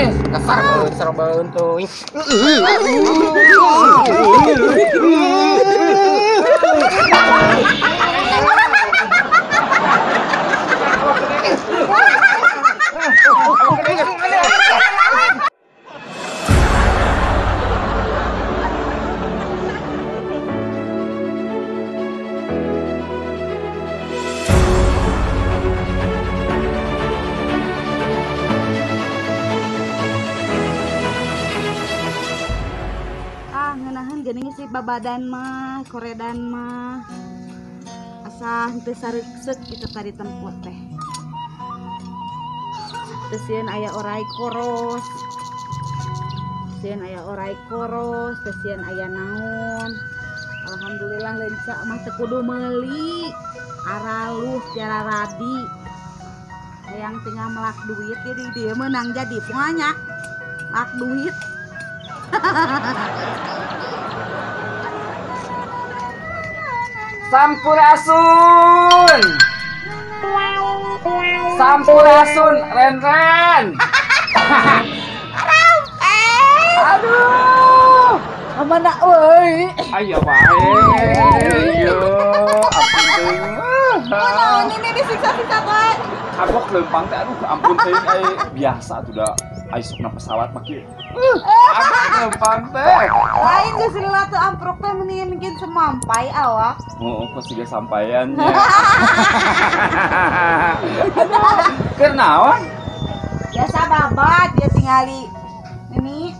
Kasar serba teuing. Babadan mah, koredan mah asa henteu sareukseuk kitu tadi tempat teh. Teu sieun aya orai koros. Sieun aya orai koros, teu sieun aya naon. Alhamdulillah leunca mah teu kudu meuli. Aralus tiara radi. Hayang tinggal melak duit jadi dia menang jadi pokoknya melak duit. Sampurasun. Sampurasun Ren-ren. Aduh. Mana euy? Aya wae. Yo, ampun teuing. Kunaon ini disiksa-siksa wae. Kagok leumpang teh aduh ampun teuing ai biasa atuh da ai sukna pesawat mah kieu. Kagok leumpang teh. Lain geus lila teu amprok teh mendingan mungkin semampai awak. Oh, kok siga sampaiannya. Keur naon? Biasa babat dia tingali ini.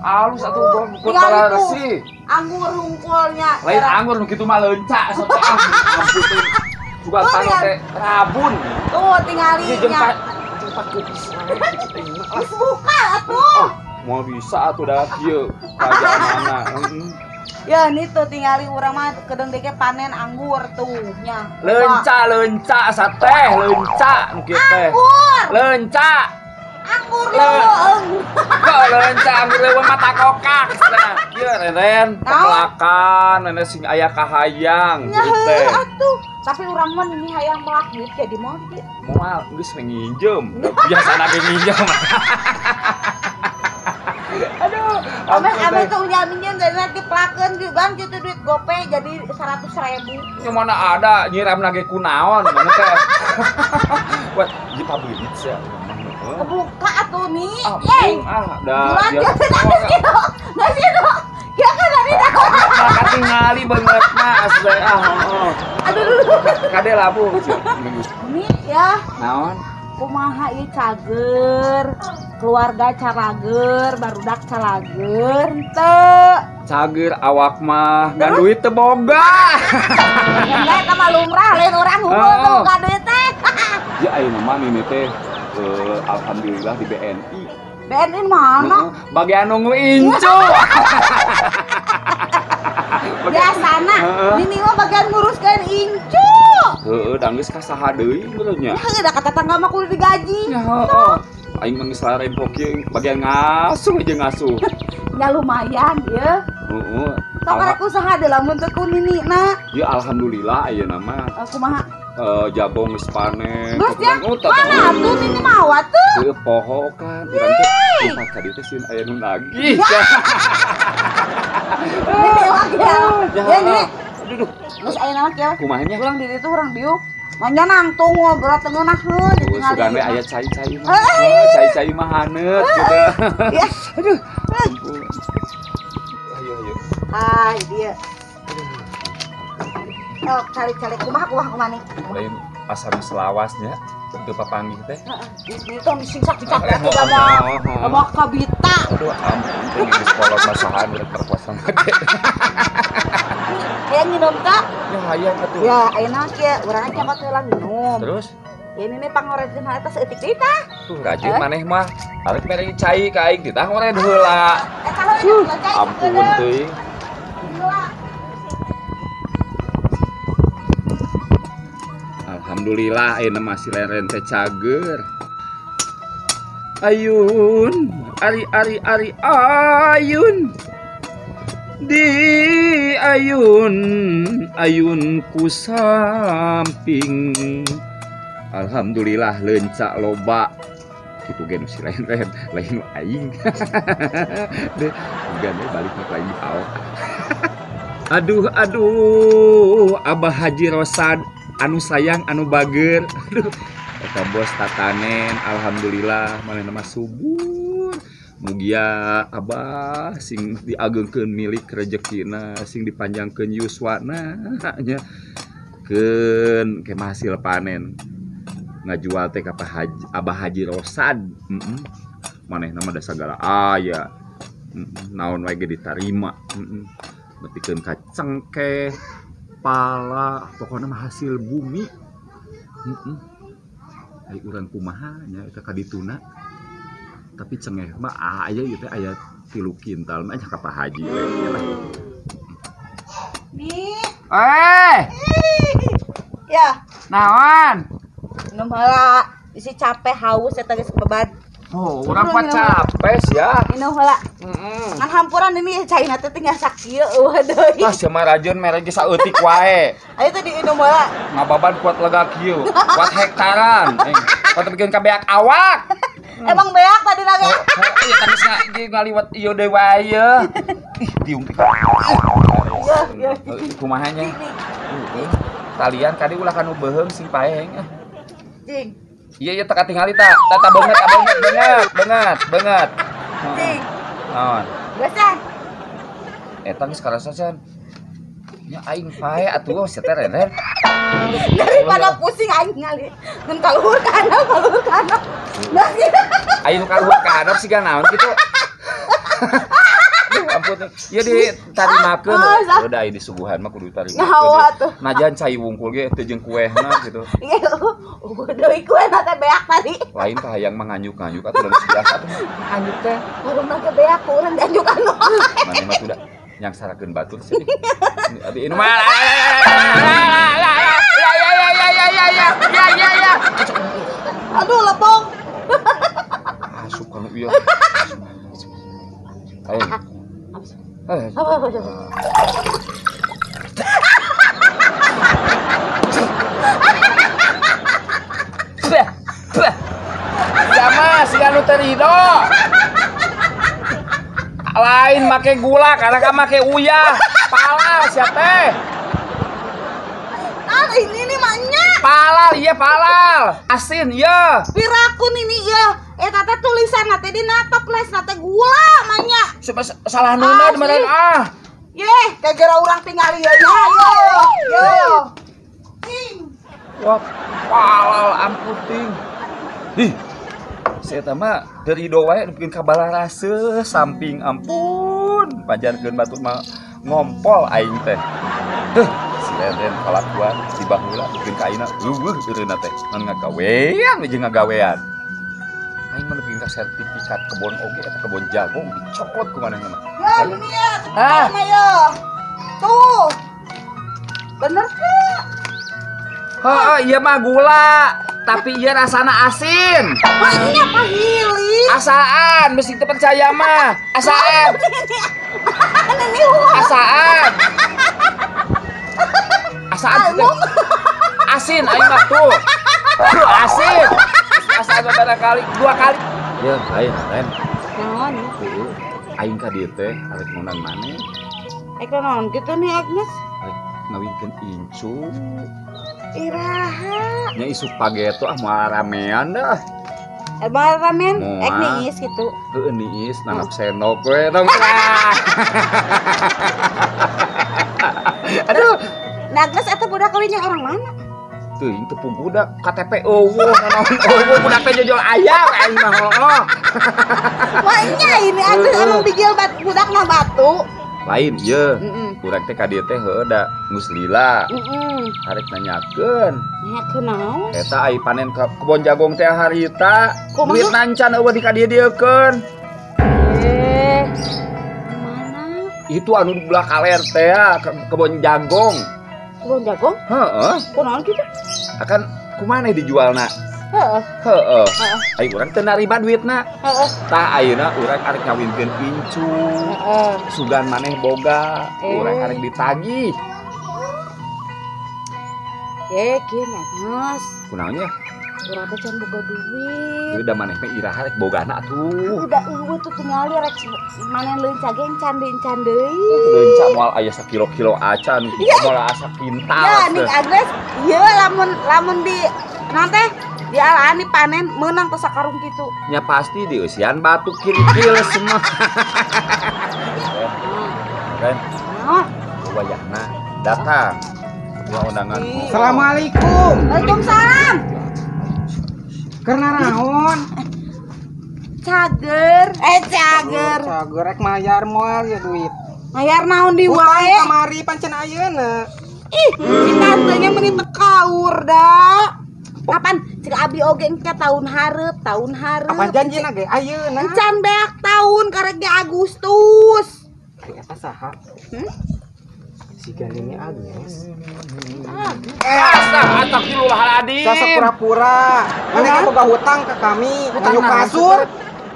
Alus atuh gon balaresi. Anggur hungkulnya. Lain anggur nu kitu mah leunca sok teh ah ampun teh. Juga tano teh rabun. Tuh tingali nya. Jeung geus kitu teh. Geus buka atuh. Moal bisa atuh da kieu kaajaanana. Ya ini tuh tingali urang mah kedeng deke panen anggur tuh nya. Leunca leunca sateh leunca nu kieu teh. Anggur. Leunca. Anggur leuweung. Kok leunca anggur leuweung mah takokak cenah. Kieu Ren pekelakan nenek sing aya kahayang kieu teh. Atuh, tapi urang mah ini hayang melak duit jadi moal kieu. Moal geus we nginjem. Biasana ge nginjem. Aduh, ame tuh nyaminnya dari nanti pelakeun juga gitu duit gope jadi 100.000. Ya mana ada nyiram lagi kunaon mana teh. Buat di pabrik ya. Kebuka atuh nih. Ah, dah. Gitu. Nggak sih itu. Ya kan tadi dah. Maka tingali banget mah asli ah. Aduh dulu. Kade labu. Nih ya. Naon? Kumaha ieu cager, keluarga carager, barudak calager henteu. Cager awak mah, ngan duit teu boga. Ngan eta mah lumrah lain urang hungkul teu boga duit teh. Ya ayeuna mah nini teh alhamdulillah di BNI. BNI mana? Bagian nunggu incu. Biasana, nini mah bagian nguruskeun incu. Heeh, da geus ka saha deui meureun nya. Heuh, da ka tetangga mah kudu digaji. Ya heeh. Aing mah geus larempok kieu bagian ngasuh aja ngasuh. Ya lumayan ye. Heeh. Sok rek usaha deui lamun teu ku ninina. Ya alhamdulillah ayeuna mah. Kumaha? Jabong geus panen. Geus ya? Mana atuh nini mawa tuh? Heuh, poho kan. Urang teh lupa ka dieu teh sieun aya nu nagih. Nini lagi ya. Ya nini. Aduh. Geus aya naon kieu? Kumaha nya? Urang di ditu urang diuk. Manya nangtung ngobrol teu ngeunaheun ditingali. Sugan we aya cai-cai mah. Cai-cai mah haneut gitu. Ya. Aduh. Ayo ayo. Ah, dia. Oh, cari-cari kumaha kumaha kumaha nih. Lain asa geus lawasnya teu papanggih teh. Heeh. Itu disiksa-siksa teh bawa kabita. Aduh ampun teh geus kolot masahan rek perpuasan ge. Hayang minum teh? Ya hayang atuh. Ya ayeuna kieu urang cokot heula minum. Terus? Ya ini nih pangoredkeun heula teh saeutik deui tah. Tuh rajin maneh mah. Arek mere cai ka aing ditah ngored heula. Eta heula cai. Ampun teuing. Alhamdulillah ayeuna masih leren teh cager. Ayun, ari ari ari ayun. Di ayun, ayun ku samping. Alhamdulillah leunca loba. Kitu ge nu si lain lain nu aing. Deh, ugan deh balik mah lain dipaok. Aduh aduh, Abah Haji Rosad anu sayang anu bager. Aduh, eta bos tatanen alhamdulillah manehna mah subur. Mugia Abah sing diagengkeun milik rejekina, sing dipanjangkeun yuswana nya. Keun ke hasil panen. Ngajual teh ka Haji, Abah Haji Rosad. Manehna mah da sagala aya. Naon wae ge ditarima. Nepikeun ka cengkeh, pala, pokona mah hasil bumi. Ai urang kumaha nya eta ka dituna. Tapi cengeh mah aya ieu teh aya 3 kintal mah nya ka Pak Haji we ieu lah. Nih. Eh. Ya. Naon? Minum heula, isi capek haus eta geus bebat. Oh, urang mah capek sia. Minum heula. Heeh. Ngan hampuran ini caina teh tinggal sakieu eueuh deui. Tah sia mah rajeun mere ge saeutik wae. Ayo teh diinum heula. Ngababan kuat lega kieu, kuat hektaran. Kuat bikin ka beak awak. Emang beak tadi lagi. Oh, iya tadi ge ngaliwat ieu deui wae ye. Ih, diung teh. Iya, Kumaha nya? Talian kadi ulah kanu beuheung sing paeng ah. Cing. Iya iya teka tingali ta. Tata banget banget banget banget banget. Cing. Naon? Geus. Eta geus karasa can. Nya aing pae atuh sia teh reren. Daripada pusing aing ngali. Ngan kaluhur ka handap, kaluhur ka handap. Nah, aing kaluhur ka handap siga naon kitu. Aduh ampun. Ieu ditarimakeun. Udah aya disuguhan mah kudu ditarimakeun. Najan cai wungkul ge teu jeung kuehna gitu. Iya, deui kuehna teh beak tadi. Lain tah hayang mah nganyuk-nganyuk atuh geus biasa tuh. Nganyuk teh. Warungna ge beak ku urang dianjukan wae. Maneh mah tuh yang sarakeun batur sih. Abi ini mah ya ya ya. Aduh lepong. Asup kanu ieu. Ayo. Apa. Ya mas, siga nu teu rido. Lain make gula, karena kan make uyah. Palal sia teh. Ah, ini nih maknya. Palal, iya palal. Asin, iya. Pirakun ini iya. Eta teh tulisan teh dina toples teh gula maknya. Salah nuna meureun ah. Ye, gara-gara urang tingali ieu nya yo. Yo. Ting. Wah, palal ampun ting. Ih. Si eta mah dari do wae nepikeun ka balarase samping ampun pajarkeun batur mah ngompol aing teh. Heuh, si Reren kalakuan si baheula nepikeun ka ayeuna leuweuh eureunna teh. Ngan ngagawean we jeung ngagawean. Aing mah nepikeun ka sertifikat kebon oge eta kebon jagung dicokot ku manehna mah. Ya ini ya, ah. Ya. Tuh. Bener teh? Heeh, ieu mah gula. Tapi iya rasana asin. Wah, pahili. Asaan, mesti teu percaya mah. Asaan. Asaan. Asaan. Asin aing mah tuh. Tuh asin. Asaan beberapa kali, 2 kali. Ya, lain, lain. Naon? Heeh. Aing ka dieu teh arek ngundang maneh. Arek naon kitu nih Agnes? Arek ngawinkeun incu. Iraha. Nya isuk pageto ah moal ramean dah. Moal ramean? Ek niis gitu. Heeh niis nanggap sendok we dong. Aduh. Nah, geus eta budak kawinnya orang mana? Teuing teu puguh da KTP eueuh nanaon eueuh budak teh jojol ayam aing mah heueuh. Wah nya ini atuh emang bijil budak mah batu. Lain ieu. Urang teh ka dieu teh heueuh da geus lila. Arek nanyakeun. Nanyakeun naon? Eta ai panen ka kebon jagung teh harita. Duit nancan eueuh di ka dieu-dieukeun. Mana? Itu anu di belah kaler teh kebon jagung. Kebon jagung? Heeh. Kunaon kitu? Akan kumaha dijualna? Heeh. Heeh. Ai urang teu narima duitna. Heeh. Tah ayeuna urang arek ngawinkeun incu. Heeh. Sugan maneh boga, urang arek ditagih. Kieu nya, Mas. Kunaon nya? Urang teh can boga duit. Udah maneh mah iraha rek bogana atuh. Udah eueuh tuh tingali rek manen leunca ge encan deui. Leunca moal aya sakilo-kilo acan, moal asa kintal. Ya ning Agnes, ieu lamun di naon teh dialaan dipanen meunang teh sakarung kitu. Nya pasti dieusian batu kirikil semua. Ren. Naon? Wayahna datang. Dua undangan. Assalamualaikum. Waalaikumsalam. Karena naon? Cager, cager. Cager rek mayar moal ya duit. Mayar naon di wae? Kamari pancen ayeuna. Ih, si tantenya meni teu kaur da. Kapan cek abi oge engke tahun hareup, tahun hareup. Apa janjina ge ayeuna? Encan beak tahun karek di Agustus. Ari eta saha? Si Galini Agnes. Astagfirullahaladzim. Sosok pura-pura. Mana kan boga hutang ke kami, nganyuk kasur.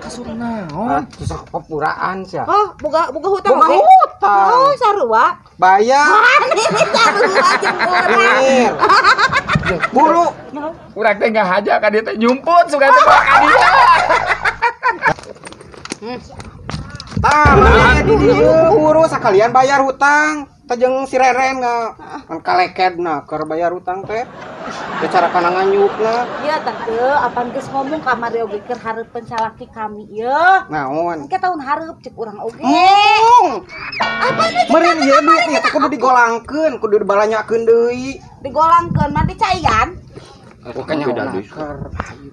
Kasur naon? Sosok pepuraan sia. Oh, boga hutang. Boga hutang. Oh, sarua. Bayar. Ini sarua jeung urang. Buru. Urang teh ngahaja ka dieu teh nyumput sugan teh ka dieu. Tah, mana di dieu buru sakalian bayar hutang. Tajeng si Reren ngan kalekedna keur bayar hutang teh. Teh cara kana nganyukna. Ieu tante, apan geus ngomong kamari oge keur hareupeun salaki kami ieu. Naon? Engke tahun hareup cek urang oge. Embung. Apa meureun ieu duit nya teh kudu digolangkeun, kudu dibalanyakeun deui. Digolangkeun mah dicaian. Bukannya deui.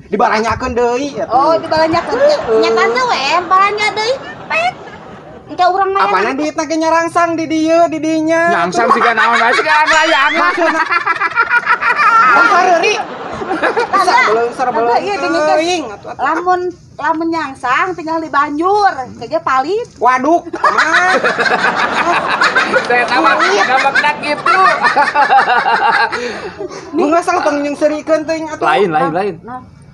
Dibalanyakeun deui atuh. Oh, dibalanyakeun. Nya tante we balanja deui. Pek. Engke urang mah. Apana duitna ge nyarangsang di dieu di dinya. Nyangsang siga naon wae siga nglayang. Maksudna. Tong sareuri. Beleungsar beleung. Lamun nyangsang tinggal di banjur, kege palit. Waduk. Mah. Saya tahu ngambekna kitu. Mun ngasal tong jeung seurikeun teuing atuh. Lain.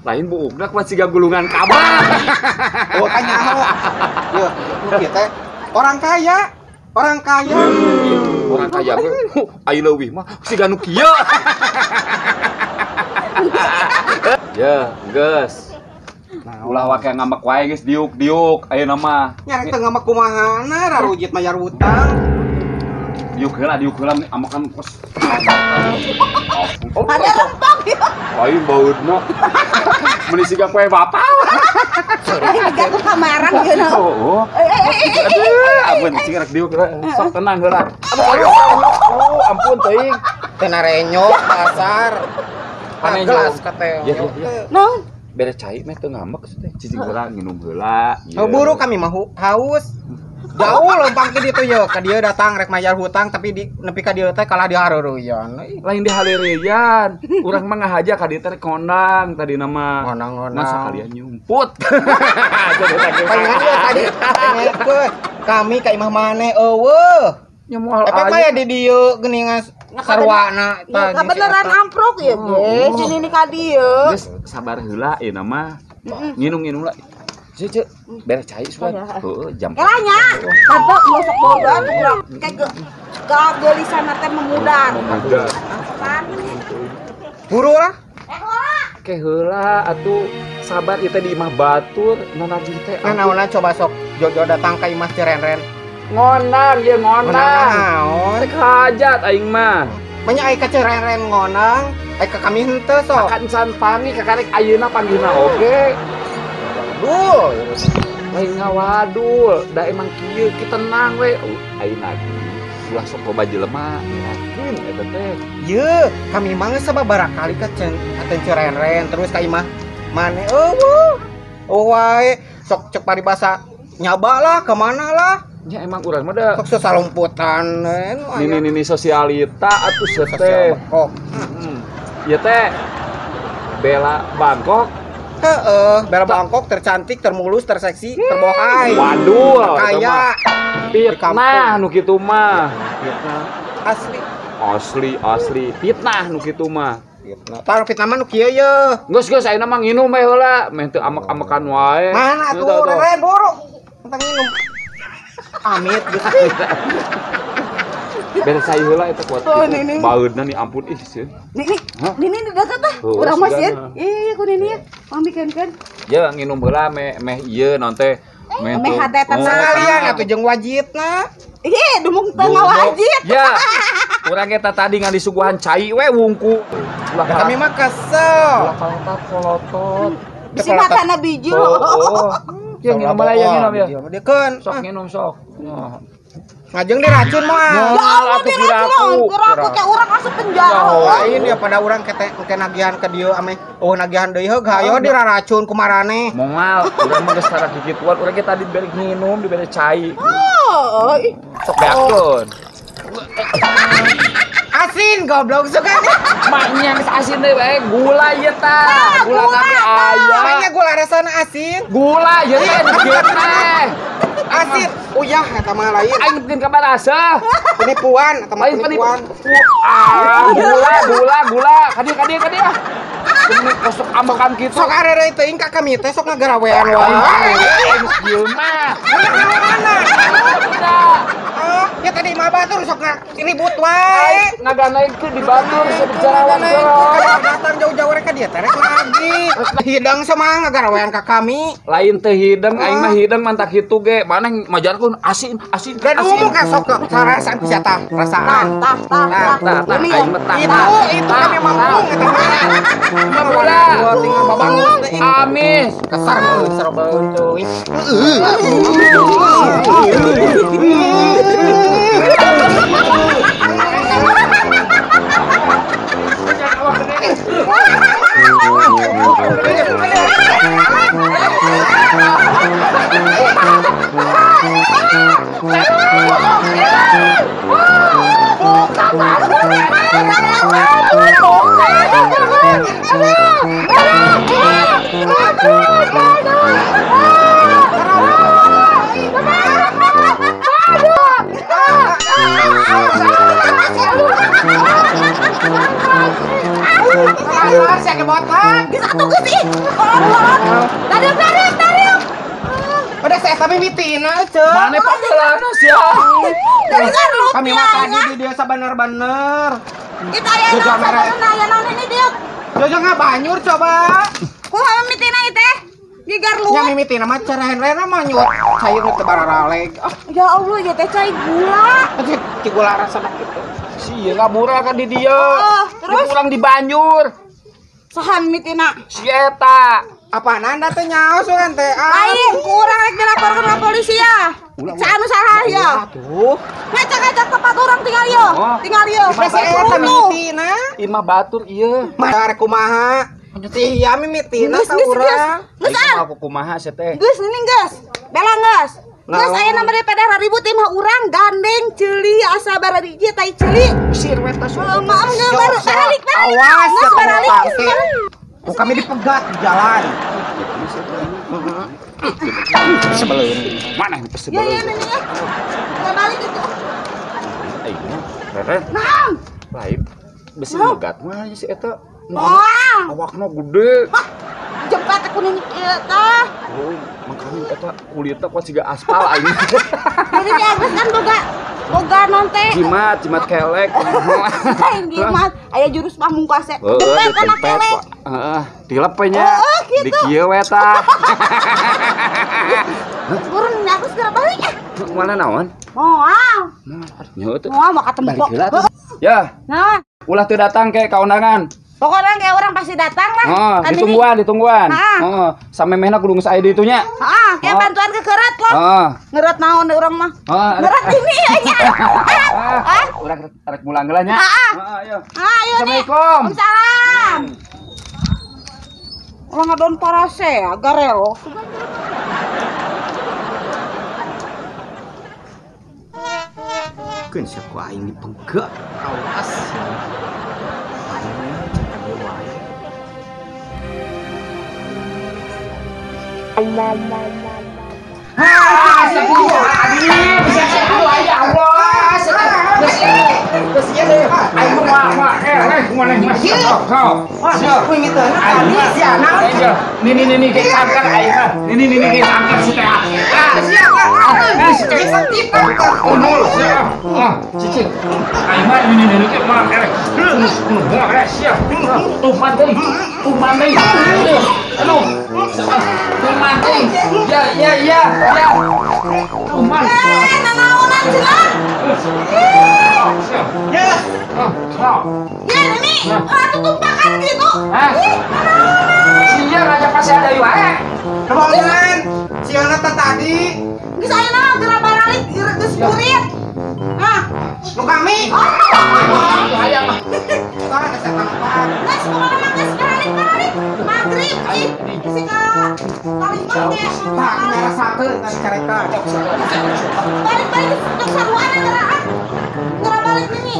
Lain buukna kuat siga gulungan kabah. Oh kan nyaho. Yeuh, kieu teh orang kaya. Orang kaya. Orang kaya ge aya leuwih mah siga nu kieu. Ya, geus. Ulah wake ngambek wae geus diuk-diuk ayeuna mah. Nya rek teu ngambek kumahana rarujit mayar hutang. Diuk heula ambekan kos. Ada lempang ieu. Lain baeudna. Meuni siga kue bapak. Siga ku kamarang ieu na. Oh. Ampun cing rek diuk sok tenang heula. Aduh, ampun teuing. Teu narenyok dasar. Gelas kate. Naon? Bere cai meh teu ngambek teh. Cicing heula nginum heula. Oh, buru kami mah haus. Jauh lempang ke ditu ye, ka dieu datang rek mayar hutang tapi di nepi ka dieu teh kalah dihareureun. Lain dihareureun. Urang mah ngahaja ka dieu teh kondang tadi nama. Kondang-kondang. Masa kalian nyumput. Palingan ieu tadi dengekeun kami ka imah maneh eueuh. Nya moal aya. Efek mah di dieu geuningan sarwana tah. Kabeneran amprok ieu ge, si nini ka dieu. Geus sabar heula ieu mah. Nginum-nginum lah. Cek, beres cai suan. Heeh, jam. Kelanya. Tante ieu sok boga atuh urang. Kayak kageulisan teh memudar. Memudar. Buru lah. Ke heula atuh sabar ieu teh di imah batur nanagih teh. Nanaonan coba sok Jojo datang ka imah Cirenren. Ngonang ye ngonang. Naon? Rek hajat aing mah. Manya ai ka Cirenren ngonang, ai ka kami henteu sok. Kakan can pangi kakarek ayeuna panggihna oge. Waduh, lain ngawadul, da emang kieu ki tenang we. Ayeuna ulah sok loba jelema ngirakeun eta teh. Yeuh, kami mah geus sababaraha kali ka Cirenren terus ka imah maneh eueuh. Oh wae, sok cek paribasa nyaba lah kemana lah. Ya emang urang mah da sok sasalumputan nini-nini sosialita atuh teh. Bangkok. Ieu teh Bella Bangkok. Heeh, Bella Bangkok tercantik, termulus, terseksi, terbohai. Waduh, kaya. Fitnah nu kitu mah. Fitnah. Asli. Asli, asli. Fitnah nu kitu mah. Fitnah. Tah fitnah mah nu kieu ye. Geus geus ayeuna mah nginum we heula, meh teu amek-amekan wae. Mana atuh reren buru. Tentang nginum. Amit geus. Bere cai heula eta kuat. Baeudna nih ampun ih sieun. Nini, nini di dekat tah. Urang mah sieun. Ih, ku nini ya. Pangbikenkeun. Ya nginum heula meh ieu naon teh. Meh hate tenang. Sekalian atuh jeung wajibna. Ih, dumung teu ngawajib. Ya. Urang eta tadi ngan disuguhan cai we wungku. Kami mah kesel. Ulah kalotot kolotot. Bisi matana biji lo. Oh. Ya nginum heula ya nginum ya. Diekeun. Sok nginum sok. Ngajeng diracun mah. Ya Allah diracun. Kira aku teh urang asup penjara. Lain ya pada urang kete engke nagihan ke dieu ameh oh nagihan deui heug hayo diraracun ku marane. Moal, urang mah geus tara kikituan, urang ge tadi dibere nginum, dibere cai. Oh, sok beakeun. Asin goblok suka. Maknya geus asin deui bae, gula ieu tah. Gula teh aya. Maknya gula rasana asin. Gula ieu teh dikieu teh. Asin. Uyah eta mah lain. Aing bikin kabar asa. Penipuan eta mah penipuan. Ah, gula gula gula. Kadieu kadieu kadieu. Ini kosok ambekan kitu. Sok arere teuing ka kami teh sok ngagarawean wae. Ieu mah. Mana? Ya tadi mah batur sok ribut wae. Ngaganaikeun di batur sebejarawan. Datang jauh-jauh rek ka dieu teh rek lagi. Hidang sama ngagarawean ka kami. Lain teh hidang aing mah hidang mantak kitu ge. Maneh majarkeun asin asin. Dan umum ka sok rasaan bisa tah, rasaan. Tah tah tah. Itu kami mampu eta mah. Gula. Tinggal babangus teh. Amis. Kasar seru banget. Mana pakelana sia? Kami mah tadi di desa bener-bener. Kita aya naon aya naon ini dieu. Jojo ngabanyur coba. Kumaha mimitina ieu teh? Gigar luwet. Nya mimitina mah cerahen-rena mah nyut cair nu teu bararaleg. Ya Allah, ieu teh cai gula. Ci gula rasana kitu. Sia ngabura ka di dieu. Terus urang di Banjur. Saha mimitina? Si eta. Apaan anda teh nyaos urang teh? Lain, ku urang rek dilaporkeun ka polisi ya. Anu salah ya. Tuh. Ngacak-ngacak tempat orang tinggal yo. Tinggal yo. Si eta mimitina. Imah batur ieu. Mah rek kumaha? Si iya mimitina ka urang. Geus ah. Aku kumaha sia teh? Geus ini geus. Bela geus. Geus aya nama daripada ribut imah urang gandeng ceuli asa barariji tai ceuli. Sir we tas. Maaf geus balik balik. Awas geus baralik. Ku kami dipegat di jalan. Sebelum mana yang sebelum? Ya ya ini ya. Kita balik itu. Ayo, Reren. Naon? Lain besi megat mah si eta. Wah. Awakna gede. Jempat aku nih eta. Oh, makanya eta kulitna kuat siga aspal aing. Jadi si Agus kan boga non teh. Jimat kelek. Lain jimat, aya jurus pamungkas e. Jempet kana kelek. Heeh, dilep we nya. Di kieu we tah. Burung aku segera balik ya. Mana naon? Moal. Nya teu. Moal mah katempo. Ya. Nah. Ulah teu datang ke ka undangan. Pokoknya kayak orang pasti datang lah. Oh, ditungguan, ditungguan. Heeh. Samemehna kudu geus aya di itunya. Heeh, kayak bantuan ke keureut loh. Heeh. Ngeureut naon urang mah. Ngeureut ini ya nya. Hah? Urang rek mulang heula nya. Heeh, ayo. Ayo. Assalamualaikum. Waalaikumsalam. Ulah ngadon parase garelo. Keun sia ku aing dipegat. Awas. Cicing. Aing mah ini ini mah erek. Mah siap. Tuman deui. Tuman deui. Aduh. Tuman deui. Ya ya ya ya. Tuman. Nanaonan cenah. Ya. Ya ini atuh tumpakan gitu. Hah? Sia raja pasti ada wae. Kebohongan. Siana teh tadi. Geus ayeuna mah geura baralik geus kurit. Hah? Nu kami. Hayang mah. Tah setan apa? Geus pokona mah geus baralik baralik. Magrib ih si ka kalima teh. Tah ngarasakeun tah carekan. Balik-balik untuk saruana geuraan. Geura balik Mimi.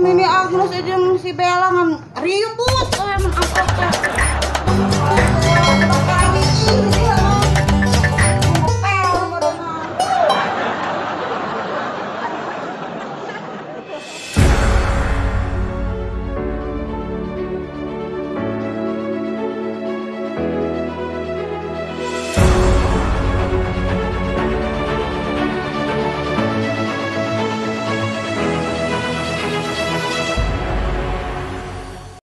Mimi Agnes jeung si Bella ngan ribut we mun apa teh. Kami ih.